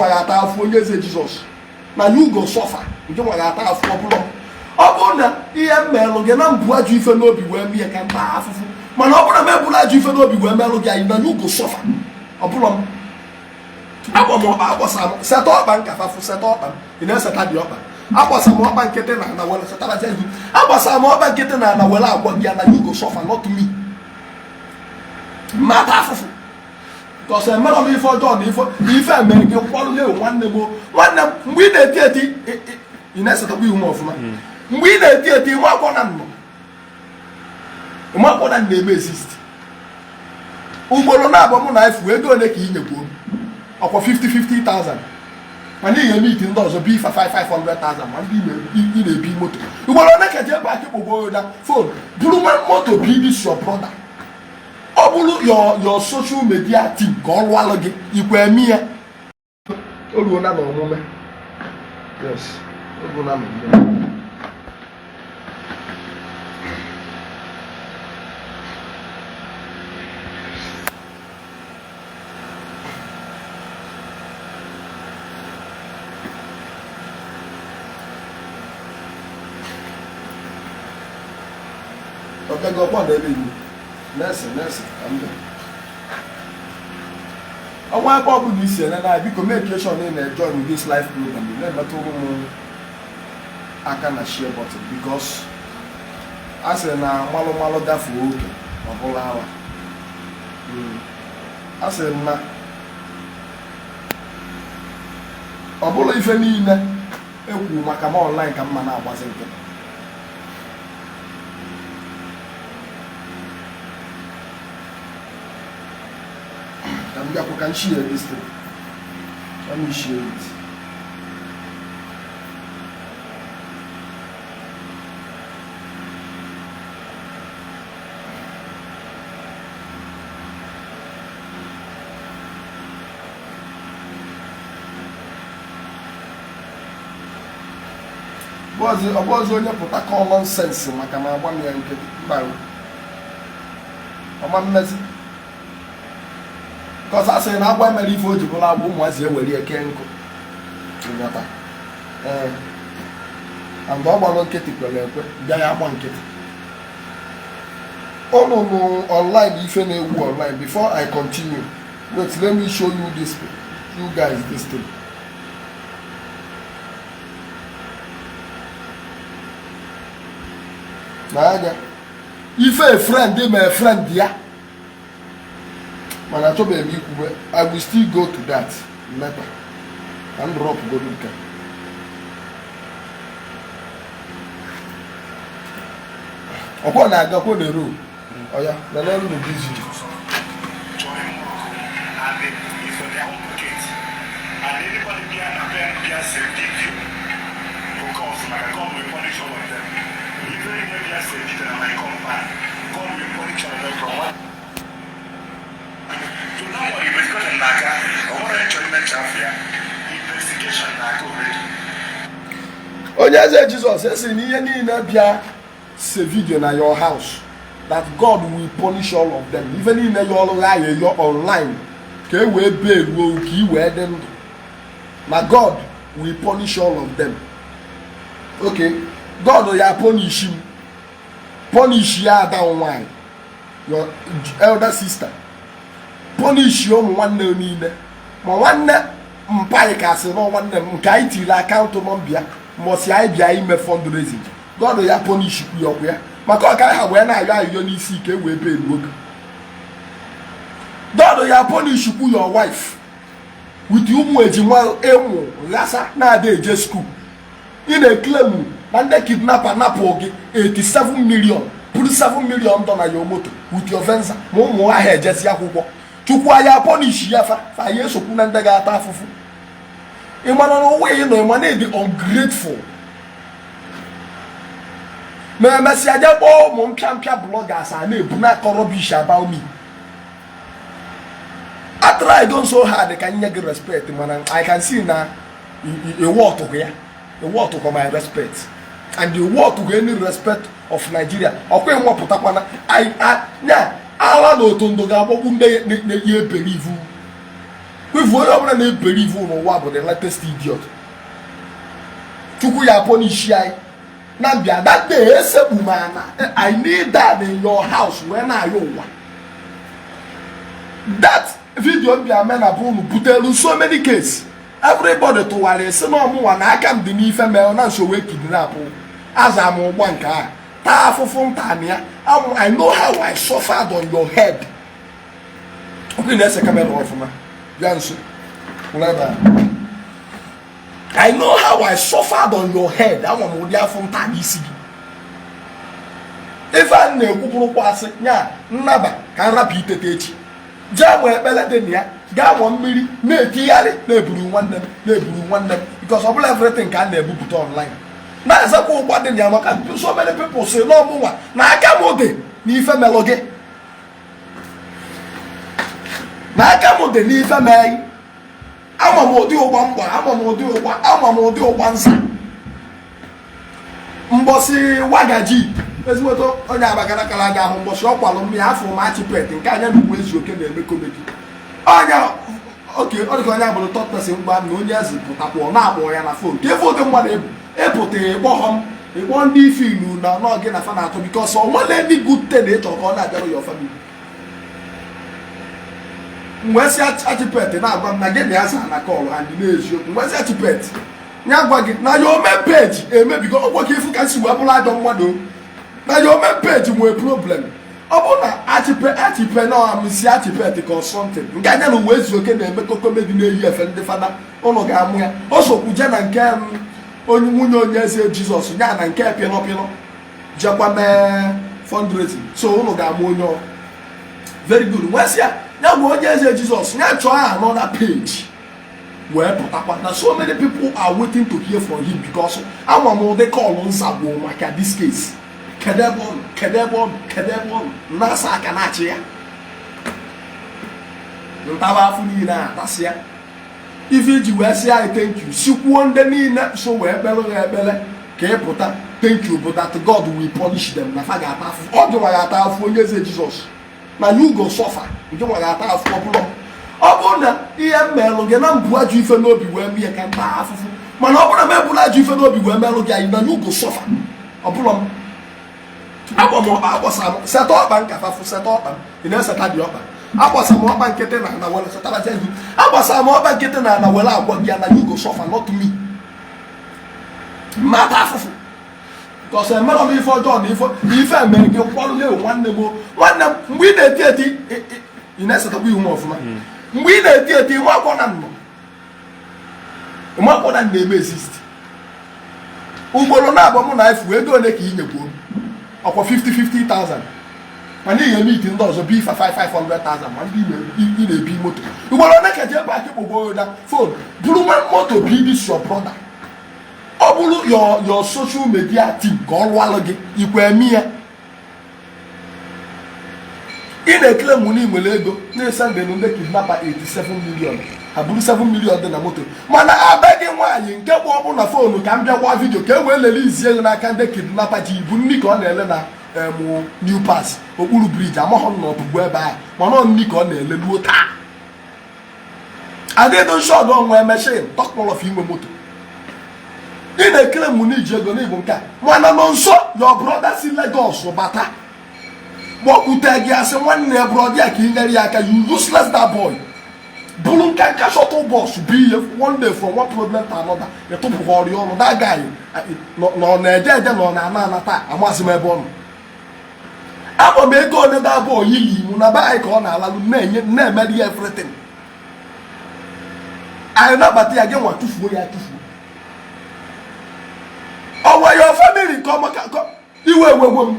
Nwa ga-ata afụ. Onye eze Jizọs, na you go suffer. Nke nwa ga-ata afụ. Ọ bụrụ, ọ bụrụ na ihe m melụ gị na mbụ ajọ ife n'obi wee mie ka m taa afụfụ, mana ọ bụrụ na m eburu ajọ ife n'obi wee melụ gị anyị, na you go suffer. Ọ bụrụ m akpọ m ọkpa, akpọsa m seta ọkpa nkafafụ, seta ọkpa m. Ị na-eseta dị ọkpa, agbasa m ọkpa nkịtị na ana were setaraja ihu, agbasa m ọkpa nkịtị na ana were agwa gị ya na you go suffer, not me. Mata afụfụ, because emere m ife ọjọọ na ife ife mere gị kwalụ. Nwanne m, nwanne m, mgbe ị na-eti eti, ị na-esetakwa ihu m ọfụma. Mgbe ị na-eti eti, nwa akwọ na nnọ, nwa akwọ na na-eme exist. Ugboro na-abụ mụ na efu ego ole ka ị nyekwuo? Ọkwa 50 50,000, mana ị ga-eme iti ndị ọzọ bi ife 5 500,000, ma ndị ị na-ebi moto. Ugboro ole ka ji ebe aka kpogbo na phone buru nwa moto bi this your brother? Ọ bụrụ your social media team ka ọ lụalụ gị ikwe eme ya, o ruo na n'omume. Yes, o ruo na n'omume. Ọbịago ọkpọ na ebe iwu na-ese na-ese ka m bịa. Ọnwa ebe ọbụla isi ene na, biko make sure na ị na-ejoin this live program. Ị na-emetụrụ m aka na share button, because a sị na malụ malụ gafee oge, ọ bụla awa. A sị na ọ bụla ife niile ekwu maka m online ka mma na-agbazi nkịtị. Ka m bịakwa ka m share this thing. Let me share it. Ọ bụ ọzọ onye pụta kọọ nonsense maka ma agba m ya nkịtị. Mba, ọma mmezi kọsa asịrị na agwa mere ife o ji bụrụ agwa, ụmụazị ewere eke nkụ nghọta. Ee, and ọ gbalụ nkịtị kwere ekwe bịa ya agba nkịtị. Ụnụ nụ online, ife na-ewu online. Before I continue, wait, let me show you this, you guys, this thing. N'anya ife friend mee friend ya, mana achọbeghị m ikwube. I will still go to that later. Ka m drop godu nke ọkwọ na-aga kwọ na-eru ọya na n'elu this video. And it's for their own pocket. And anybody behind them behind say video, of course, like God will punish all of them. If any behind say video na my compound, God will punish all of them from one. So now what investigation na-aga, ọ nwere nchọ ime nchafu ya. Investigation na-aga already. Onye eze Jizọs esi na ihe niile bịa se video na your house, that God will punish all of them. Ife niile ya ọrụ ha ya online ka e wee bee ruo ka i wee dị ndụ, na God will punish all of them. Okay, God ya punish m, punish ya ada nwanyị, your elder sister, punish ụmụ nwanne niile, ma nwanne mpaghị ka asị na nwanne m nke anyị tiri account number ya mbọsị anyị bịa ime fundraising. God ya punish kwu ya ọkụ ya maka ọka ha wee na-ayọ ayụyọ n'isi ka e wee bee nwoke. God ya punish kwu your wife with ụmụ ejima ịmụ ghasa na-ada eje school. Ị na-eclaim na ndị kidnapper napụ gị 87 million, buru 7 million dọ na your moto with your Venza, ma ụmụ ahịa ejesi akwụkwọ. Chukwu anya punish ya fa fa ya esokwu na ndị ga-ata afụfụ. Ị mara na ụwa ị nọ, ị ma na ịdị ungrateful. Ma emesịa je kpọọ ụmụ mpịa mpịa bloggers a na-ebu na-akọ rubbish about me. I tried so hard ka nye gị respect, mana I can see na iwu ọtụkụ ya, iwu ọtụkụ my respect and iwu ọtụkụ any respect of Nigeria. Ọkwa ịnwapụtakwana nya ala na otondo ga-agbagbu ndị na-eyi eberivu. Kwefu onye ọbụla na-ebelieve n'ụwa bụ the latest idiot. Chukwu ya punish anyị na mbịa that day. Esekpu m ana, I need that in your house wee na-ayọ ụwa. That video mbịa mee na bụ unu butere so many case. Everybody tụwara esi na ọmụnwa na aka m dị n'ife mere na nso wee kidnap. Aza m ụgbọ nke a taa afụfụ nta ya. I know how I suffered on your head. Ọkụ na-ese camera ọfụma, bịa nso ebe a. I know how I suffered on your head. Ama m ụdị afọ nta n'isi gị. Ife a na-ekwu bụrụkwa asị nya nnaba ka nrapụ itete echi jee mụ ekpere dị na ya, gaa mụọ mmiri na-etigharị na-eburu nwanne m, na-eburu nwanne m, because ọ bụla everything ka a na-ebupụta online na-azakwa ụgba dị na ya, maka so many people si n'ọmụnwa na aka m dị n'ife melụ gị, na aka m dị n'ife mee. Ama m ụdị ụgba mgba, ama m ụdị ụgba, ama m ụdị ụgba nza. Mbọsị wagaji ezigbote onye abagara kara aga ahụ, mbọsị ọ kwalụ m ya afọ m achipet nke anya na ugwu ezu oke na-eme comedy onye oke. Ọ dịka onye abụrụ third person gwa m na onye eze pụtakwa, ọ na-akpọ ya na phone ka efe oge mmadụ ebu ịpụta ịkpọ m, ịkpọ ndị ife ilu na n'oge na fa na-atọ, because ọ nwere ndị good thing ịchọ ka ọ na-abịara your family. Mgbe si achipet na-agwa m na gị na ya zara na call and na-eziokwu. Mgbe si achipet ya gwa gị na your main page emebigo ọgwọ ka ifu ka nsi wee bụrụ ajọ mmadụ, na your main page nwee problem. Ọ bụrụ na achipe achipe na amụsi achipet ka something nke anya na uwe ezu oke na-emekọ comedy na-eyi efe ndị fada ụnụ ga-amụ ya. O sokwu je na nke onye nwunye onye eze Jizọs ya na nke pịnọ pịnọ jekwa mee fundraising, so ụnụ ga-amụ onye ọ very good. Nwesị ya, ya gwa onye eze Jizọs ya chọọ another page wee pụtakwa na so many people are waiting to hear from him, because ama m ụdị call nzagbo maka this case. Kedu ebe ọ nọ? Kedu ebe ọ nọ? Kedu ebe ọ nọ? Na-asa aka na-achị ya ntaba afọ niile a atasị ya ife iji wee sị anyị thank you, sikwuo ndị niile so wee kpere ha ekpere ka ị pụta thank you, bụ that God will punish them, na fa ga-ata afụ. Ọ gị nwa ga-ata afụ, onye eze Jizọs, na you go suffer. Nke nwa ga-ata afụ. Ọ bụrụ ọ bụrụ na ihe m melụ gị na mbụ ajọ ife n'obi wee mie ka m taa afụfụ, mana ọ bụrụ na m ebula ajọ ife n'obi wee melụ gị anyị, na you go suffer. Ọ bụrụ m akpọ m ọkpa akpọsa m seta ọkpa nkafafụ seta ọkpa m. Ị na-eseta dị ọkpa agbasa m ọkpa nkịtị na ana were setaraja gị. Agbasa m ọkpa nkịtị na ana were agwa gị ya na you go suffer, not me. Mata afụfụ because emerọ m ife ọjọọ na ife mere gị kwalụ ya. Nwanne m, nwanne m, mgbe ị na-eti eti, ị na-esetakwa ihu m ọfụma. Mgbe ị na-eti eti, ịmakwọ na nnọ, ịmakwọ na na-eme exist. Ugboro na-abụ mụ na efu ego ole ka ị nyekwuo m? Ọkwa 50 50,000, mana ị ga-eme iti ndị ọzọ bụ ife 5 500,000, ma ndị ị na-ebi moto. Ugboro ole ka ji ebe aka kpogbo na phone bụrụ nwa moto bi this your brother? Ọ bụrụ your social media team ka ọ lụalụ gị ikwe eme ya. Ị na-ekele mụ na nwere ego na-ese ndị ndị kidnapper 87 million, ha buru 7 million dị na moto, mana abeghị nwaanyị nke bụ ọbụ na phone ka m bịa gwa video ka e wee lele izi ego n'aka ndị kidnapper ji ibu nri ka ọ na-ele na emu New Pass okpuru bridge. Amaghọ m na ọpụgbu ebe ahụ, mana ọ nri ka ọ na-ele luo taa. Adịdo nshọdụ onwe machine talk more of inwe moto. Ị na-ekele mụ na iji ego n'igbo nke a, mana nọ nso your brother si Lagos bata kpọkwute gị asị nwanne ya brother ya ka ị nyere ya aka. You useless that boy bụrụ nka nka shuttle bus bụ ihe one day from one problem to another. Ịtụpụghị ọrịa ọnụ that guy nọ ọ na-eje eje na ọ na-ana ana taa, amasị m ebe ọ nọ. Ama m ego ole that boy yili mụ na be anyị ka ọ na-alalụ na-enye na-emeri ya everything. Anyị nabata ya, gị nwa tụfuo ya tụfuo. Ọnwa your family ka ọ maka iwe ewegwo m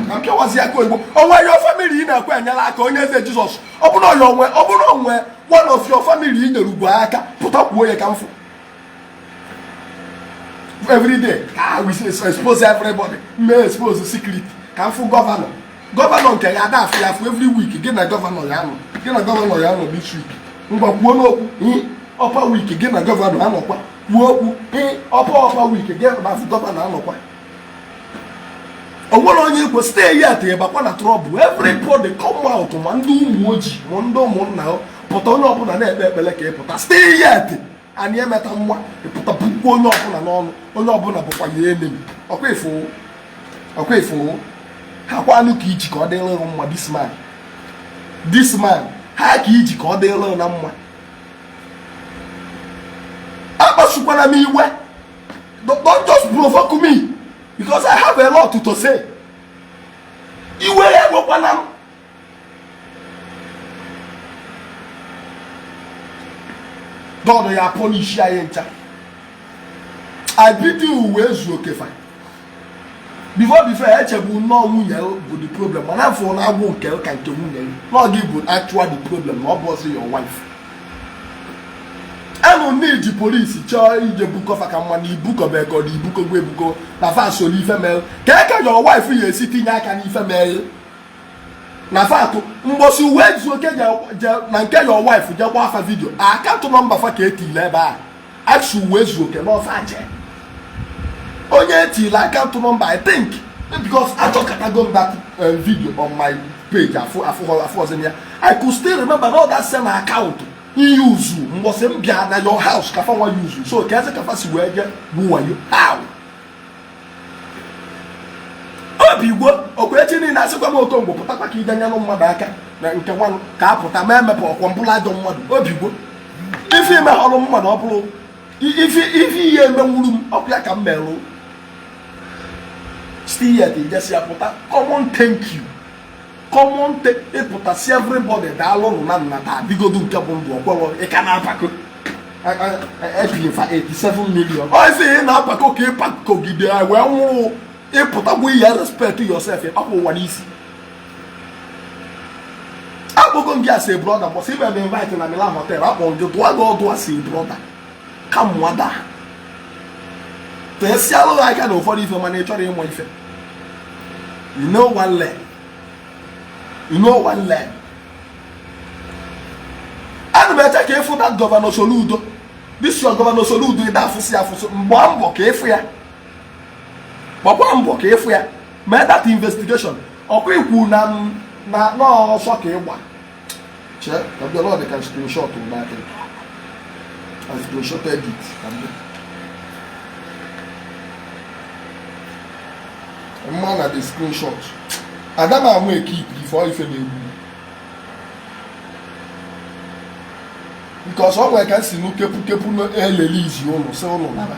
ka m pịawazi aka oyibo. Onwe your family ị na-ekwe enyere aka, onye eze Jizọs? Ọ bụrụ ya onwe, ọ bụrụ onwe one of your family ị nyere ugwu aka, pụta kwuo ya ka m fụ. Every day ka we expose everybody, mee expose secret ka m fụ. Governor, governor nke ya ada afụ ya afụ. Every week gị na governor ya nọ, gị na governor ya nọ this week. Ngwa, kwuo n'okwu ọpa week gị na governor anọkwa, kwuo okwu ọpa ọpa week gị na afụ governor anọkwa. O nwere onye ikwe stay yet ịbakwa na trouble. Everybody come out, ma ndị ụmụ ojii ma ndị ụmụnna pụta. Ịpụta, onye ọbụla na-ekpe ekpere ka ịpụta. Still yet anyị emeta nwa ịpụta bụkwa onye ọbụla n'ọnụ, onye ọbụla bụkwa ya enemy. Ọkwa ịfụ, ọkwa ịfụ ha kwanụ ka iji ka ọ dịrị mma. This man, this man, ha ka iji ka ọ dịrị na mma. Akpasukwana m iwe. Don't just provoke me, because I have a lot to say. Iwe ya ewekwana m. God ya punish anyị ncha. I pity Uwaezuoke fa. Before echebu nnọọ nwunye bụ the problem, mana afọ na agwụ nke ka nke nwunye nọ gị bụ actual the problem, na ọ bụ ọzọ your wife. Anụ na iji polisi chọọ ije bukọfa ka mma na ibukọba ka ọ na ibukọgwa ebuko na fa so n'ife mere ka eke your wife ya esi tinye aka n'ife mere na fa atụ mgbosi Uwaezuoke na nke your wife je gba afa video account number fa ka etile ebe a asụ Uwaezuoke n'ọfa je onye etile account number. I think because achọkatago m that video on my page, afụ afụ afụ ọzọ ya. I could still remember all that same account use mgbọsị m bịa na your house ka fa nwa use. So ka eze ka fa si wee je gbu wayo how obi gwo okwu echi niile asịkwa m Okongwu pụtakwa ka ije nyelụ mmadụ aka na nke nwanụ ka apụta ma emepụ ọkwọ mbụla ajọ mmadụ. Obi gwo ife ime ọrụ mmadụ, ọ bụrụ ife ife ihe emenwuru m ọkụ ya ka m merụ. Still yet ijesi ya pụta common thank you, common ịpụta si everybody daalụnụ na nnata adịgodu nke bụ ndụ ọkwọrọ ịka na-apako etinyefa 87 million. Ọ ife ị na-apako ka ịpakogide wee nwụrụ ịpụtagwo ihe. Respect yourself. Ịkpapụ ụwa n'isi. Akpọgo m gị as a brother mbọsị ime m invite na Milan Hotel. Akpọ m gị, dụọ gị ọdụ as a brother ka mwada tesialụ gị aka na ụfọdụ ife, mana ị chọrọ ịmụ ife. You know one learn, you know one learn. Ana m eche ka ịfụ that Governor Soludo, this your Governor Soludo ịda afụsị afụsị. Mgba mbọ ka ịfụ ya, gbakwa mbọ ka ịfụ ya, mee that investigation. Ọkwa ikwu na na n'ọsọ ka ịgba chee ka bịa lọọ dị ka screenshot n'aka. I screenshotted it ka bịa mma na the screenshot. Ada m amụ eke ipu ife ọ ife na-egbu because ọ nwere ka m si nụ kepu kepu elele izi ụnụ si ụnụ nara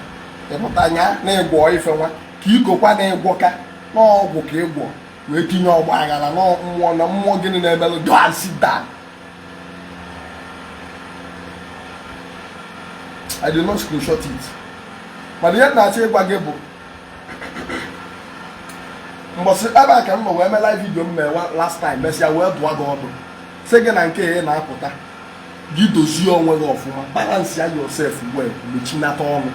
ịpụta anya na ịgwọ ife nwa ka ikokwa na ịgwọka n'ọgwụ ka ịgwọ wee tinye ọgba aghara na mmụọ na mmụọ. Gịnị na-emelụ? Go and sit down. I did not screenshot it, mana ihe m na-achọ ịgwa gị bụ mbọsị ebe a ka m nọ wee mee live video m mee last time, mesịa wee dụọ gị ọdụ sị gị na nke ị na-apụta gị dozie onwe gị ọfụma, balance ya yourself well, mechinata ọnụ.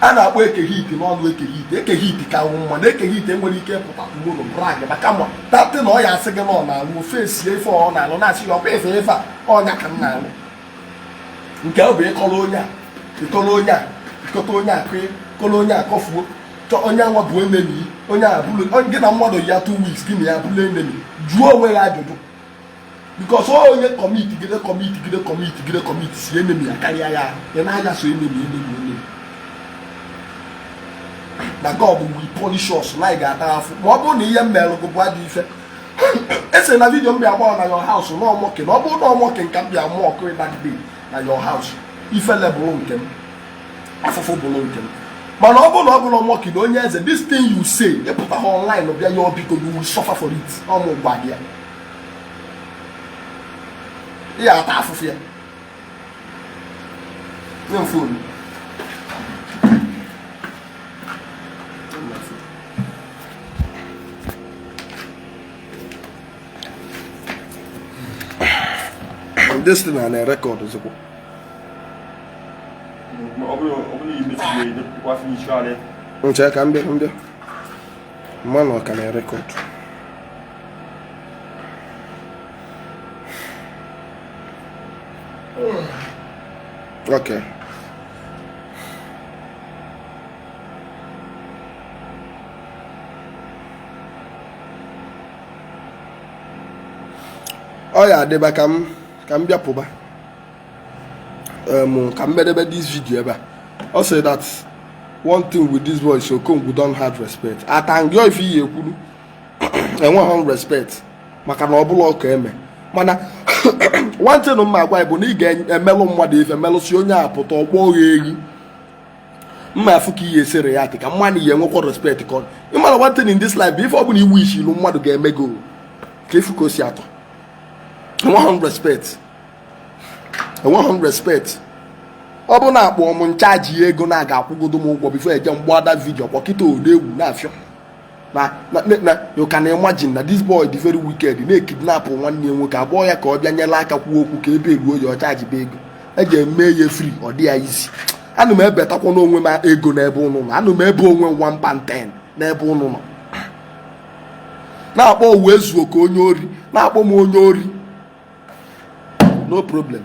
A na-akpọ ekehit n'ọnụ ekehit ekehit ka nwụ mma na ekehit enwere ike ịpụta tomorrow brag maka ma tatị na ọ ya asị gị na ọ na-alụ ofe esie ife ọ na-alụ na-asị ya ọkwa ife ife a ọnya ka m na-alụ nke ọ bụ ịkọrọ onye a, ịkọrọ onye a, ịkọta onye a, kọrọ onye a, kọfuo chọ onye anwa bụ enemy. Onye a bụrụ gị na mmadụ ya 2 weeks, gị na ya bụrụ enemy. Jụọ onwe ya ajụjụ because onye commit gide commit gide commit gide commit si enemy ya karịa ya. Ị na-anya so enemy, enemy, enemy na God will punish us na ị ga-ata afụ ma ọ bụrụ na ihe m merụ gị bụ ajọ ife. Ese na video m bịa gbaa na your house na ọmọke na ọ bụrụ na ọmọke nka m bịa mụọ ọkụ that day na your house, ifele bụrụ nke m, afụfụ bụrụ nke m. Mana ọ bụrụ na ọ bụrụ ọmọke na onye eze, this thing you say ịpụta ha online bịa ya biko, you will suffer for it. Ọmụ gwa gị ya, ị ga-ata afụfụ ya. Nye m phone. Nye m phone. This thing na record ozugbo. Ọ bụrụ na imechigo ịkwa finish ale. Nche ka m bịa, m bịa mmanụ ọ ka na record. Okay, ọ ya adịba ka m Ka m bịa pụba, ka m medebe this video ebe a. Ọ sị that one thing with this boy is Okongwu don't have respect. Atangio ife iyi ekwuru enweghị respect maka na ọ bụla ọka eme. Mana one thing mma agwa bụ na ị ga-emelụ mmadụ ife, melụsi onye a pụta ọkpọ ya ehi mma afụ ka ihe esere ya ka mmadụ ya enwekwa respect ka ọ ịmara. One thing in this life bụ ife ọ bụla iwu isi ilu mmadụ ga-eme gị ka efu ka o si atọ. Enweghị respect, enweghị respect. Ọ bụ na akpọ m nchaji ego na aga akwụgodo m ụgwọ before eje mgbada video kpọkịta odegwu na-afịọ na na na. You can imagine na this boy dị very wicked, na-ekidnap nwanne ya nwoke abụọ ya ka ọ bịa nyere aka kwuo okwu ka ebe eruo ya. Ọchajibe ego eji eme ya free, ọ dị ya isi. Ana m ebetakwa n'onwe m ego n'ebe ụnụ nọ. Ana m ebe onwe m 1 pound 10 n'ebe ụnụ nọ, na-akpọ uwe zuo ka onye ori, na-akpọ m onye ori. No problem.